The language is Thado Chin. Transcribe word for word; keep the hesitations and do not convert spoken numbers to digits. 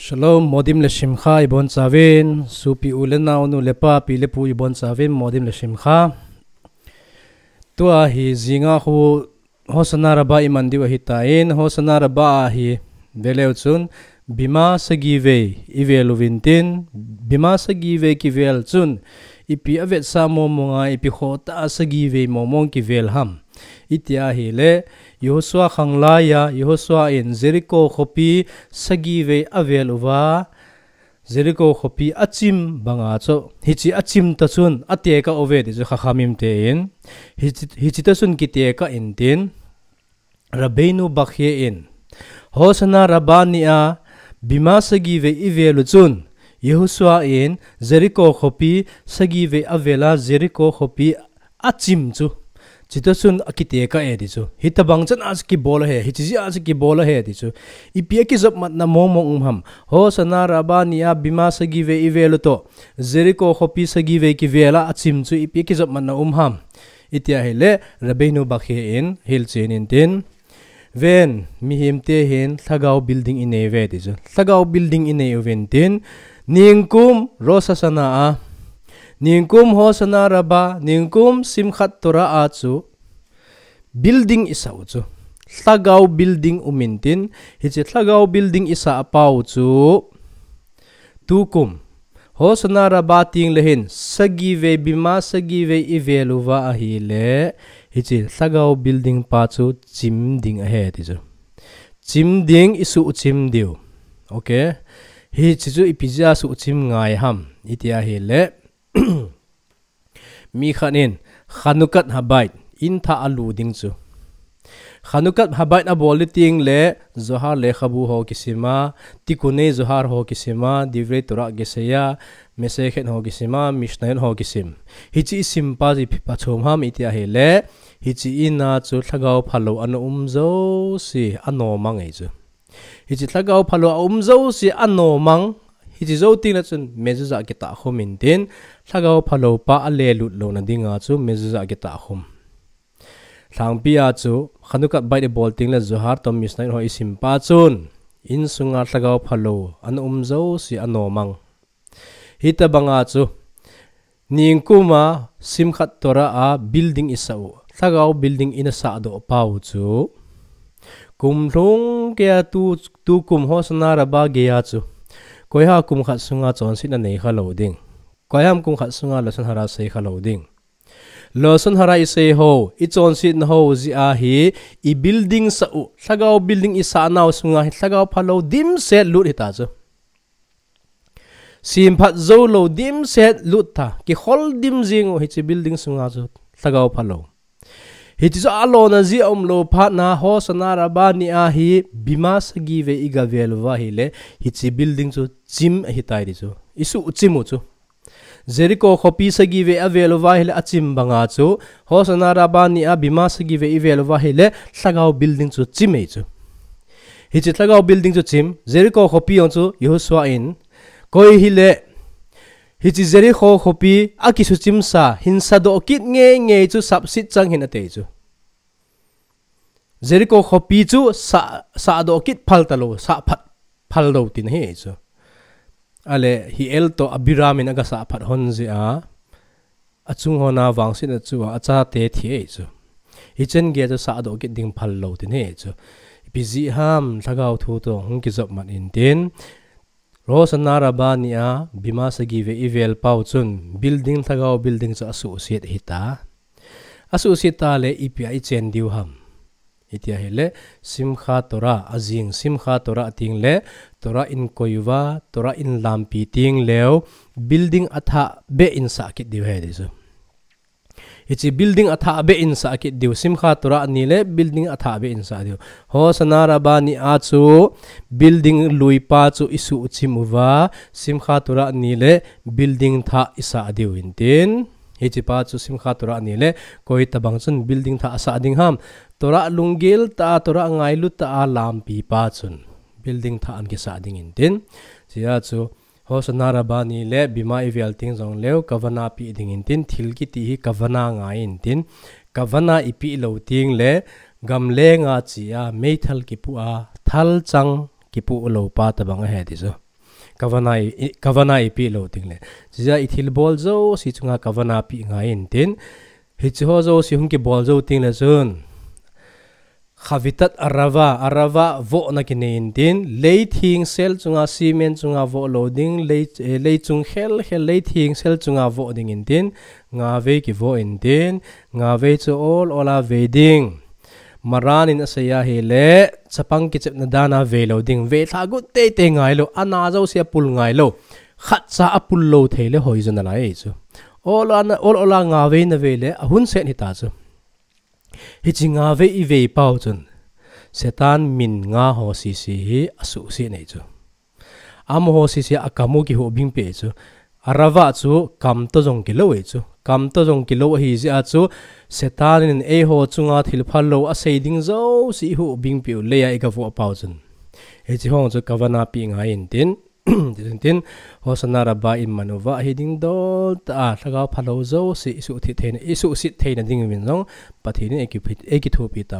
Shalom, modim le simcha ibon chauvin, sopi u le nao, nu le pa, pi le pu ibon chauvin, modim le simcha. Tua hi jingkah khu Hosanna Rabbah iman diu ahitan, Hosanna Rabbah hi veleu chun, bema sagi vei ivel uvin tin, bema sagi vei kivel chun, ipi avetsah mong mong a, ipi khoh tah a sagi vei mong mong kivel ham. Iti ahile, Yehoshua khanglai a, Yehoshua in Jericho khopi sagi vei avel uva, Jericho khopi achim banga chu, hichi achim ta chun, atekah uve ti chu Chachamim ten, hichi, hichi ta chun kitekah in tin, Rabbeinu Bachya in, Hosanna Rabbah ni a, bema sagi vei ivel u chun, Yehoshua in Jericho khopi sagi vei avel a, Jericho khopi achim chu. Chita chun akitekah e ti chu. Hitabang chan a chu kibol ahi, hichi jeh a chu kibol ahi ti chu. Ipi akijopmatna mong mong um ham. Hosanna Rabbah ni a bema sagi vei ivel u toh, Jericho khopi sagi vei kivel a achim chu ipi akijopmatna um ham. Iti ahile, Rabbeinu Bachya in hilchen in tin, ven, mihem te hin lhagao building inei uve ti chu. Lhagao building inei uvin tin, ningkum Rosh Hashanah a, ningkum Hosanna Rabbah, ningkum Simchat Torah a chu building isah u chu. Lhagao building um in tin, hichi lhagao building isah pau chu, tukum Hosanna Rabbah teng le hin, sagi vei, bema sagi vei ivel uva ahile, hichi lhagao building pa chu chim ding ahi ti chu. Chim ding, isuh chim diu. Okay. Hichi chu ipi jeh a suh chim ngai ham. Iti ahile, mi khat in, Chanukat Habait, in thah alu ding chu. Chanukat Habait abol le teng le, Zohar lekhabu ho kisim a, Tikkunei Zohar ho kisim a, Divrei Torah kisei a, Masechet ho kisim a, Mishnayot ho kisim. Hichi isim pa chu ipi pa chom ham iti ahile, hichi in a chu lhagao phalou ana um jouse anomang e chu. Hichi lhagao phalou aum jouse anomang, hichi jou teng le chun mezuzah kitah khum in tin, lhagao phalou pa alelut louna ding a chu mezuzah kitah khum. Lhangpi a chu, Chanukat Beit ibol teng le Zohar toh Mishnah ho isim pa chun, insunga lhagao phalou ana um jouse anomang. Hitabang a chu, ningkum a Simchat Torah a building isah u, lhagao building ina sahdoh pau chu, kum lhung kei a tu, tukum Hoshana Rabbah gei a chu, koiham kum khat sunga chonsetna nei khalou ding. Koiham kum khat sunga Lashon Hara sei khalou ding. Lashon Hara isei ho, ichonsetna ho jeh a hi, ibuilding sah u, lhagao building isah nau sunga hi, lhagao phalou dimset lut hita chu. Semphat joulou dimset lut ta, kikhol dim jing u hiche building sunga chu, lhagao phalou. Hiche chu alona jeh a umlou phat na, Hoshana Rabbah ni a hi, bima sagi vei igavel uva ahile, hiche building chu chim ahitai ti chu. Isuh chim u chu. Jericho khopi sagi vei avel uva ahile achim banga chu, Hoshana Rabbah ni a bima sagi vei ivel uva ahile, lhagao building chu chim e chu. Hiche lhagao building chu chim, Jericho khopi jong chu Yehoshua in, koi hile, hiche Jericho khopi akisuchimsa, hin sahdoh kit ngeingei chu sapsit chang hih in ati chu. Jericho khopi chu sah, sahdoh kit phal talou, sahphat phal lou tina ahi chu. Ale, Hiel toh Abiram in aga sahphat hon jeh a, achung hon a vangsetna chu a, achate thi ahi chu. Hichan gei chu sahdoh kit ding phal lou tina ahi chu. Ipi jeh ham, lhagao thu toh hung kijopmat in tin, Hoshana Rabbah ni a, bima sagi vei ivel pau chun, building lhagao building chu asuhset hita. Asuhset ta le ipi a ichen diu ham. Iti ahile, Simchat Torah, ajing Simchat Torah teng le, Torah in koi uva, Torah in lampi teng leu, building athah beh in sah kit diu ahi ti chu. Hiche building athah beh in sah kit diu, Simchat Torah ni le building athah beh in sah diu. Hoshana Rabbah ni a chu building lui pa chu isuh chim uva, Simchat Torah ni le building thah isah diu in tin. Hiche pa chu Simchat Torah ni le koi tabang chun building thah asah ding ham. Torah lunggel tah a, Torah ngailut tah a lampi pa chun building thah ana kisah ding in tin. Hiche a chu Hoshana Rabbah ni le bima ivel teng jong leu, kavanah pe ding in tin, thil kiti hi kavanah ngai in tin, kavanah ipe lou teng le, gamleng a che a, meithal kipoh a, thalchang kipoh lou pa tabang ahi ti chu. Kavana i, i, kavana i pi lo ting le. Chia i thil bol jouse chunga kavana pi ngai in tin. Hichi ho jouse hung ki bol jou ting le chun. Chavitat arava, arava vo na ki nei in tin. Lei thing sel chunga, cement chunga vo lo ding. Lei, eh, lei chung khel, khel lei thing sel chunga vo ding in tin. Nga vei ki vo in tin. Nga vei chu ol, ola vei ding. Maran in a sei a hi le, chapang kichepna dana vei lo ding, vei thla gut teitei ngai lo, a na jouse a pul ngai lo, khat cha a pul lo thei le hoi jo nalai chu. Ol ana, ol ola nga vei na vei le, a hun set hi ta chu. Hichi nga vei i vei pau chun. Setan min nga ho sisi hi a su si nei chu. Amaho sisi a kamu ki hu bing pe chu. Arava chu kam to jong ki lo e chu. Kam to jong ki lo ahi jia chu. Setan in ei ho chunga thil phal lo a sei ding jouse i hu bing pe u le a i ka vo pau chun. Hichi hong chu kavana pi ngai in tin. Tin tin. Hosana raba in manuva hi ding dol ta a. Lhagao phalo jouse i su thi theina, i su sit theina ding min jong. Pathen in ei ki, ei ki thu pi tau.